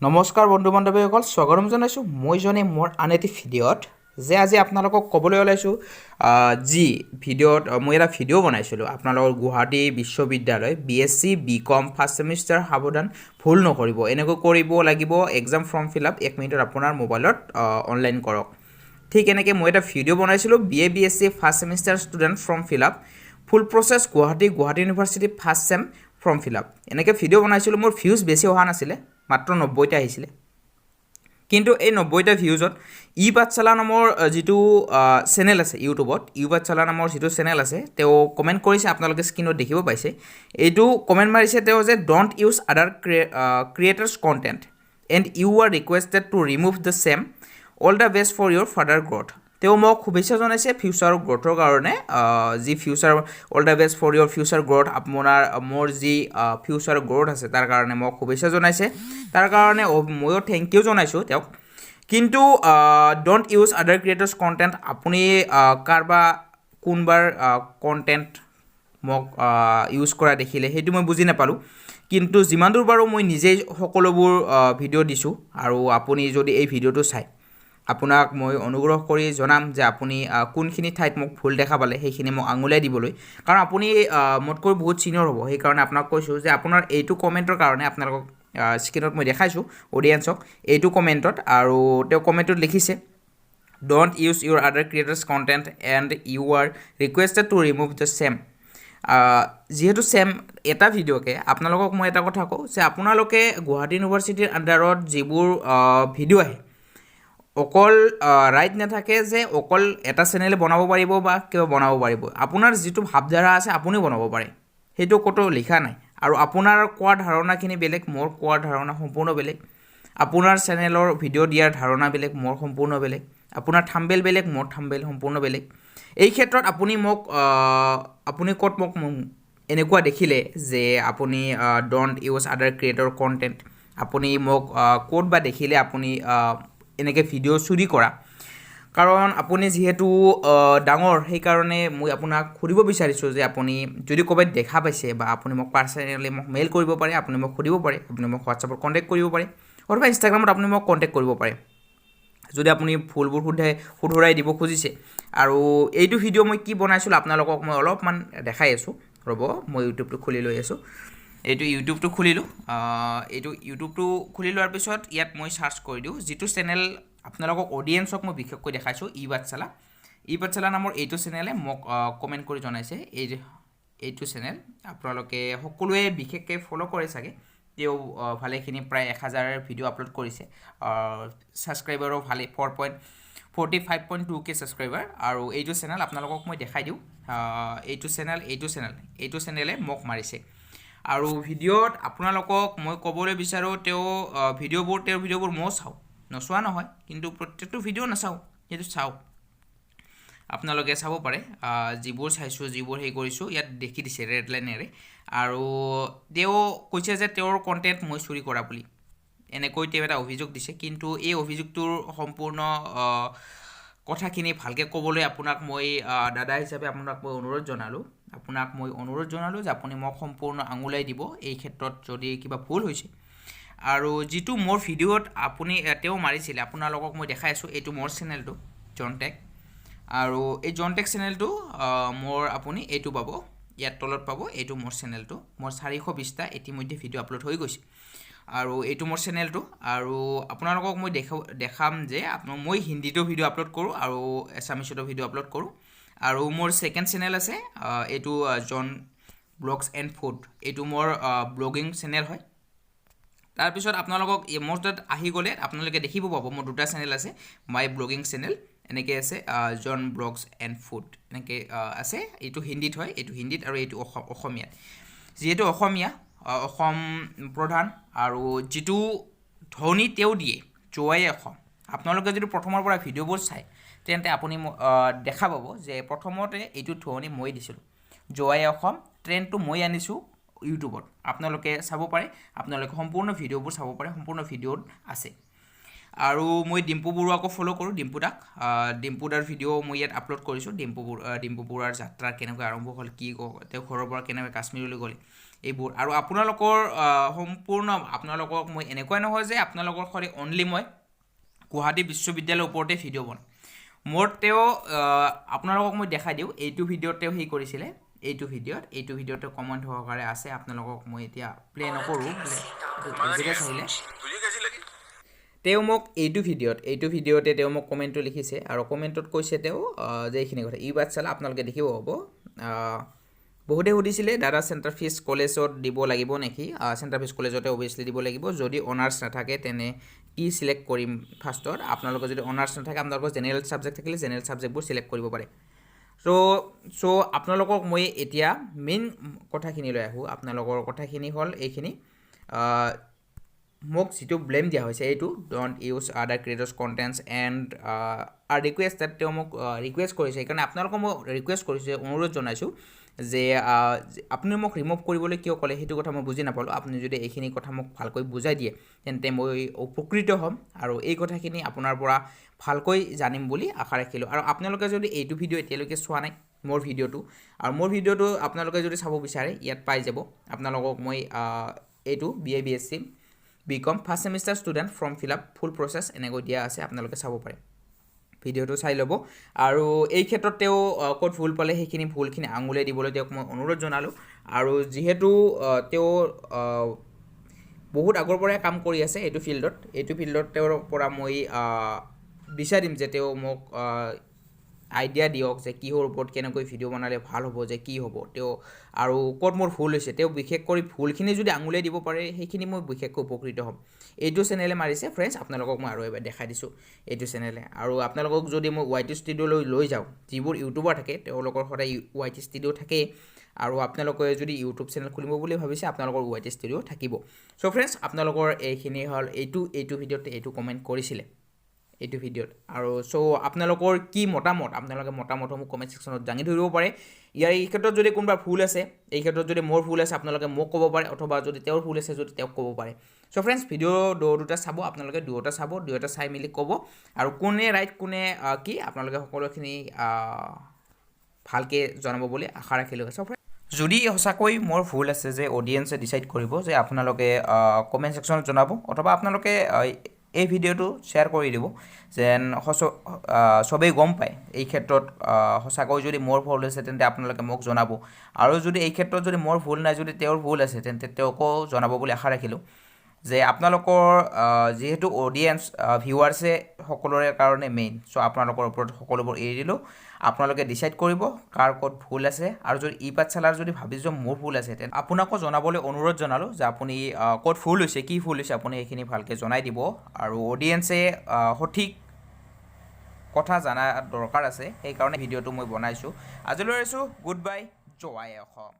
নমস্কাৰ বন্ধু বান্ধৱীসকল, স্বাগতম জনাইছোঁ মই জনে মোৰ আন এটি ভিডিঅ'ত যে আজি আপোনালোকক ক'বলৈ ওলাইছোঁ যি ভিডিঅ'ত মই এটা ভিডিঅ' বনাইছিলোঁ আপোনালোকৰ গুৱাহাটী বিশ্ববিদ্যালয় BSc BCom first semester, সাৱধান, ভুল নকৰিব, এনেকৈ কৰিব লাগিব এক্সাম ফৰ্ম ফিল আপ, এক মিনিটত আপোনাৰ মোবাইলত অনলাইন কৰক। ঠিক এনেকৈ মই এটা ভিডিঅ' বনাইছিলোঁ, BA BSc first semester student form fill up full process, Guwahati University first sem form fill up, এনেকৈ ভিডিঅ' বনাইছিলোঁ। মোৰ ভিউজ বেছি অহা নাছিলে, মাত্ৰ 90টা আহিছিলে। কিন্তু এই 90টা ভিউজত ই পাঠশালা নামৰ যিটো চেনেল আছে ইউটিউবত, ই পাঠশালা নামৰ যিটো চেনেল আছে, তেওঁ কমেণ্ট কৰিছে। আপোনালোকে স্ক্ৰীণত দেখিব পাইছে, এইটো কমেণ্ট মাৰিছে তেওঁ যে "don't use other creators content and U R requested to remove the same. All the best for your father growth." তেওঁ মোক শুভেচ্ছা জনাইছে ফিউচাৰ গ্ৰ'থৰ কাৰণে, যি future, "all the best for your future growth"। আপোনাৰ মোৰ যি ফিউচাৰ গ্ৰ'থ আছে, তাৰ কাৰণে মোক শুভেচ্ছা জনাইছে। তাৰ কাৰণে ময়ো thank you জনাইছোঁ তেওঁক। কিন্তু "don't use other creators content", আপুনি কাৰোবাৰ কোনবাৰ কণ্টেণ্ট মোক ইউজ কৰা দেখিলে, সেইটো মই বুজি নাপালোঁ। কিন্তু যিমান দূৰ পাৰোঁ মই নিজেই সকলোবোৰ ভিডিঅ' দিছোঁ। আৰু আপুনি যদি এই ভিডিঅ'টো চায়, আপোনাক মই অনুগ্ৰহ কৰি জনাম যে আপুনি কোনখিনি ঠাইত মোক ভুল দেখা পালে, সেইখিনি মোক আঙুলিয়াই দিবলৈ। কাৰণ আপুনি মোতকৈ বহুত ছিনিয়ৰ হ'ব, সেইকাৰণে আপোনাক কৈছোঁ যে আপোনাৰ এইটো কমেণ্টৰ কাৰণে আপোনালোকক স্ক্ৰীণত মই দেখাইছোঁ অডিয়েঞ্চক এইটো কমেণ্টত। আৰু তেওঁ কমেণ্টত লিখিছে, "don't use your other creators content and U R requested to remove the same." যিহেতু ছেম এটা ভিডিঅ'কে আপোনালোকক মই এটা কথা কওঁ যে আপোনালোকে গুৱাহাটী ইউনিভাৰ্চিটিৰ আণ্ডাৰত যিবোৰ ভিডিঅ' আহে, অকল ৰাইট নাথাকে যে অকল এটা চেনেলে বনাব পাৰিব বা কিবা বনাব পাৰিব। আপোনাৰ যিটো ভাৱধাৰা আছে, আপুনিও বনাব পাৰে, সেইটো ক'তো লিখা নাই। আৰু আপোনাৰ কোৱাৰ ধাৰণাখিনি বেলেগ, মোৰ কোৱাৰ ধাৰণা সম্পূৰ্ণ বেলেগ। আপোনাৰ চেনেলৰ ভিডিঅ' দিয়াৰ ধাৰণা বেলেগ, মোৰ সম্পূৰ্ণ বেলেগ। আপোনাৰ থাম্বনেইল বেলেগ, মোৰ থাম্বনেইল সম্পূৰ্ণ বেলেগ। এই ক্ষেত্ৰত আপুনি মোক আপুনি ক'ত মোক এনেকুৱা দেখিলে যে আপুনি "don't use other creator content"? আপুনি মোক ক'ত বা দেখিলে আপুনি এনেকৈ ভিডিঅ' চুৰি কৰা? কাৰণ আপুনি যিহেতু ডাঙৰ, সেইকাৰণে মই আপোনাক সুধিব বিচাৰিছোঁ যে আপুনি যদি ক'ৰবাত দেখা পাইছে বা আপুনি মোক পাৰ্চনেলি মোক মেইল কৰিব পাৰে, আপুনি মোক সুধিব পাৰে, আপুনি মোক হোৱাটছআপত কণ্টেক্ট কৰিব পাৰে অথবা ইনষ্টাগ্ৰামত আপুনি মোক কণ্টেক্ট কৰিব পাৰে, যদি আপুনি ভুলবোৰ শুধৰাই দিব খুজিছে। আৰু এইটো ভিডিঅ' মই কি বনাইছিলোঁ, আপোনালোকক মই অলপমান দেখাই আছোঁ। ৰ'ব, মই ইউটিউবটো খুলি লৈ আছোঁ। এইটো ইউটিউবটো খুলিলোঁ। এইটো ইউটিউবটো খুলি লোৱাৰ পিছত ইয়াত মই চাৰ্চ কৰি দিওঁ যিটো চেনেল আপোনালোকক অডিয়েঞ্চক মই বিশেষকৈ দেখাইছোঁ, ই পাঠশালা। ই পাঠশালা নামৰ এইটো চেনেলে মোক কমেণ্ট কৰি জনাইছে। এইটো চেনেল আপোনালোকে সকলোৱে বিশেষকৈ ফ'ল' কৰে চাগে। তেওঁ ভালেখিনি, প্ৰায় 1000 ভিডিঅ' আপলোড কৰিছে। ছাবস্ক্ৰাইবাৰো ভালেই, 4.45.2 K subscriber। আৰু এইটো চেনেল আপোনালোকক মই দেখাই দিওঁ। এইটো চেনেল, এইটো চেনেলে মোক মাৰিছে। আৰু ভিডিঅ'ত আপোনালোকক মই ক'বলৈ বিচাৰোঁ, তেওঁ ভিডিঅ'বোৰ, তেওঁৰ ভিডিঅ'বোৰ ময়ো চাওঁ, নচোৱা নহয়, কিন্তু প্ৰত্যেকটো ভিডিঅ' নাচাওঁ, কিন্তু চাওঁ। আপোনালোকে চাব পাৰে, যিবোৰ চাইছোঁ, যিবোৰ হেৰি কৰিছোঁ, ইয়াত দেখি দিছে ৰেড লাইনেৰে। আৰু তেওঁ কৈছে যে তেওঁৰ কণ্টেণ্ট মই চুৰি কৰা বুলি, এনেকৈ তেওঁ এটা অভিযোগ দিছে। কিন্তু এই অভিযোগটোৰ সম্পূৰ্ণ কথাখিনি ভালকৈ ক'বলৈ আপোনাক মই দাদা হিচাপে আপোনাক মই অনুৰোধ জনালোঁ। আপোনাক মই অনুৰোধ জনালোঁ যে আপুনি মোক সম্পূৰ্ণ আঙুলিয়াই দিব এই ক্ষেত্ৰত যদি কিবা ভুল হৈছে। আৰু যিটো মোৰ ভিডিঅ'ত আপুনি তেওঁ মাৰিছিলে, আপোনালোকক মই দেখাই আছোঁ। এইটো মোৰ চেনেলটো জন টেক। আৰু এই জন টেক চেনেলটো মোৰ আপুনি এইটো পাব, ইয়াত তলত পাব। এইটো মোৰ চেনেলটো, মোৰ 420টা ইতিমধ্যে ভিডিঅ' আপলোড হৈ গৈছে। আৰু এইটো মোৰ চেনেলটো। আৰু আপোনালোকক মই দেখাম যে আপোনাৰ মই হিন্দীতো ভিডিঅ' আপলোড কৰোঁ আৰু এছামিছতো ভিডিঅ' আপলোড কৰোঁ। আৰু মোৰ ছেকেণ্ড চেনেল আছে, এইটো জন ব্লগছ এণ্ড ফুড। এইটো মোৰ ব্লগিং চেনেল হয়। তাৰপিছত আপোনালোকক মোৰ তাত আহি গ'লে আপোনালোকে দেখিব পাব, মোৰ দুটা চেনেল আছে। মাই ব্লগিং চেনেল এনেকৈ আছে, জন ব্লগছ এণ্ড ফুড এনেকৈ আছে। এইটো হিন্দীত হয়, এইটো হিন্দীত আৰু এইটো অসমীয়াত। যিহেতু অসমীয়া, অসম প্ৰধান আৰু যিটো ধ্বনি তেওঁ দিয়ে, জয় আই অসম। আপোনালোকে যদি প্ৰথমৰ পৰা ভিডিঅ'বোৰ চায়, তেন্তে আপুনি দেখা পাব যে প্ৰথমতে এইটো ধ্বনি মই দিছিলোঁ। জয় আই অসম ট্ৰেণ্ডটো মই আনিছোঁ ইউটিউবত। আপোনালোকে চাব পাৰে, আপোনালোকে সম্পূৰ্ণ ভিডিঅ'বোৰ চাব পাৰে, সম্পূৰ্ণ ভিডিঅ'ত আছে। আৰু মই ডিম্পু বৰুৱাকো ফ'ল' কৰোঁ, ডিম্পু দাক। ডিম্পু দাৰ ভিডিঅ' মই ইয়াত আপলোড কৰিছোঁ। ডিম্পু বৰুৱাৰ যাত্ৰা কেনেকৈ আৰম্ভ হ'ল, কি তেওঁ ঘৰৰ পৰা কেনেকৈ কাশ্মীৰলৈ গ'ল, এইবোৰ। আৰু আপোনালোকৰ সম্পূৰ্ণ আপোনালোকক মই এনেকুৱাই নহয় যে আপোনালোকৰ সদায় অনলি মই গুৱাহাটী বিশ্ববিদ্যালয়ৰ ওপৰতে ভিডিঅ' বনাম। মোৰ তেওঁ আপোনালোকক মই দেখাই দিওঁ, এইটো ভিডিঅ'ত তেওঁ সেই কৰিছিলে, এইটো ভিডিঅ'ত কমেণ্ট সহকাৰে আছে। আপোনালোকক মই এতিয়া প্লে নকৰোঁ, আহিলে। तुझे कैसी लगी? তেওঁ মোক এইটো ভিডিঅ'তে তেওঁ মোক কমেণ্টটো লিখিছে আৰু কমেণ্টত কৈছে তেওঁ যে এইখিনি কথা ই বাদ চালে আপোনালোকে দেখিব হ'ব। বহুতে সুধিছিলে, দাদা, চেণ্টাৰ ফিজ কলেজত দিব লাগিব নেকি? চেণ্টাৰ ফিজ কলেজতে অভিয়াছলি দিব লাগিব। যদি অনাৰ্ছ নাথাকে তেনে কি চিলেক্ট কৰিম ফাৰ্ষ্টত? আপোনালোকৰ যদি অনাৰ্ছ নাথাকে, আপোনালোকৰ জেনেৰেল ছাবজেক্ট থাকিলে জেনেৰেল ছাবজেক্টবোৰ চিলেক্ট কৰিব পাৰে। চ' আপোনালোকক মই এতিয়া মেইন কথাখিনিলৈ আহোঁ। আপোনালোকৰ কথাখিনি হ'ল এইখিনি, মোক যিটো ব্লেম দিয়া হৈছে এইটো, "Don't use other creators contents and are requested." তেওঁ মোক ৰিকুৱেষ্ট কৰিছে, সেইকাৰণে আপোনালোকক মই ৰিকুৱেষ্ট কৰিছোঁ, অনুৰোধ জনাইছোঁ যে আপুনি মোক ৰিমুভ কৰিবলৈ কিয় ক'লে সেইটো কথা মই বুজি নাপালোঁ। আপুনি যদি এইখিনি কথা মোক ভালকৈ বুজাই দিয়ে তেন্তে মই উপকৃত হ'ম আৰু এই কথাখিনি আপোনাৰ পৰা ভালকৈ জানিম বুলি আশা ৰাখিলোঁ। আৰু আপোনালোকে যদি এইটো ভিডিঅ' এতিয়ালৈকে চোৱা নাই মোৰ ভিডিঅ'টো, আৰু মোৰ ভিডিঅ'টো আপোনালোকে যদি চাব বিচাৰে ইয়াত পাই যাব। আপোনালোকক মই এইটো BA BSc BCom first semester student form fill up full process এনেকৈ দিয়া আছে, আপোনালোকে চাব পাৰে, ভিডিঅ'টো চাই ল'ব। আৰু এই ক্ষেত্ৰত তেওঁ ক'ত ভুল পালে সেইখিনি ভুলখিনি আঙুলিয়াই দিবলৈ তেওঁক মই অনুৰোধ জনালোঁ। আৰু যিহেতু তেওঁ বহুত আগৰ পৰাই কাম কৰি আছে এইটো ফিল্ডত, তেওঁৰ পৰা মই বিচাৰিম যে তেওঁ মোক আইডিয়া দিয়ক যে কিহৰ ওপৰত কেনেকৈ ভিডিঅ' বনালে ভাল হ'ব, যে কি হ'ব তেওঁ আৰু ক'ত মোৰ ভুল হৈছে। তেওঁ বিশেষ কৰি ভুলখিনি যদি আঙুলিয়াই দিব পাৰে, সেইখিনি মই বিশেষকৈ উপকৃত হ'ম। এইটো চেনেলে মাৰিছে ফ্ৰেণ্ডছ, আপোনালোকক মই আৰু এবাৰ দেখাই দিছোঁ এইটো চেনেলে। আৰু আপোনালোকক যদি মই ৱাই টি ষ্টুডিঅ'লৈ লৈ যাওঁ, যিবোৰ ইউটিউবাৰ থাকে তেওঁলোকৰ সদায় ৱাই টি ষ্টুডিঅ' থাকেই। আৰু আপোনালোকে যদি ইউটিউব চেনেল খুলিব বুলি ভাবিছে, আপোনালোকৰ ৱাই টি ষ্টুডিঅ' থাকিব। চ' ফ্ৰেণ্ডছ, আপোনালোকৰ এইখিনি হ'ল, এইটো ভিডিঅ'ত এইটো কমেণ্ট কৰিছিলে এইটো ভিডিঅ'ত। আৰু চ' আপোনালোকৰ কি মতামত, আপোনালোকে মতামতসমূহ কমেণ্ট ছেকশ্যনত দাঙি ধৰিব পাৰে। ইয়াৰ এই ক্ষেত্ৰত যদি কোনোবা ভুল আছে, এই ক্ষেত্ৰত যদি মোৰ ভুল আছে, আপোনালোকে মোক ক'ব পাৰে, অথবা যদি তেওঁৰ ভুল আছে যদি তেওঁক ক'ব পাৰে। চ' ফ্ৰেণ্ডছ, ভিডিঅ' দুটা চাব আপোনালোকে, দুয়োটা চাব, দুয়োটা চাই মেলি ক'ব আৰু কোনে ৰাইট, কোনে কি, আপোনালোকে সকলোখিনি ভালকৈ জনাব বুলি আশা ৰাখিলোঁ। চ' যদি সঁচাকৈ মোৰ ভুল আছে যে অডিয়েঞ্চে ডিচাইড কৰিব, যে আপোনালোকে কমেণ্ট ছেকশ্যনত জনাব অথবা আপোনালোকে এই ভিডিঅ'টো শ্বেয়াৰ কৰি দিব, যেন চবেই গম পায়। এই ক্ষেত্ৰত সঁচাকৈ যদি মোৰ ভুল আছে তেন্তে আপোনালোকে মোক জনাব, আৰু যদি এই ক্ষেত্ৰত যদি মোৰ ভুল নাই, যদি তেওঁৰ ভুল আছে তেন্তে তেওঁকো জনাব বুলি আশা ৰাখিলোঁ। যে আপোনালোকৰ যিহেতু অডিয়েঞ্চ ভিউৱাৰ্ছে সকলোৰে কাৰণে মেইন, চ' আপোনালোকৰ ওপৰত সকলোবোৰ এৰি দিলোঁ। আপোনালোকে ডিচাইড কৰিব কাৰ ক'ত ভুল আছে। আৰু যদি ই পাঠশালাৰ যদি ভাবিছোঁ মোৰ ভুল আছে, তেন্তে আপোনাকো জনাবলৈ অনুৰোধ জনালোঁ যে আপুনি ক'ত ভুল হৈছে, কি ভুল হৈছে, আপুনি সেইখিনি ভালকৈ জনাই দিব। আৰু অডিয়েঞ্চে সঠিক কথা জনা দৰকাৰ আছে, সেইকাৰণে ভিডিঅ'টো মই বনাইছোঁ। আজিলৈ আহিছোঁ, গুড বাই, জয় অসম।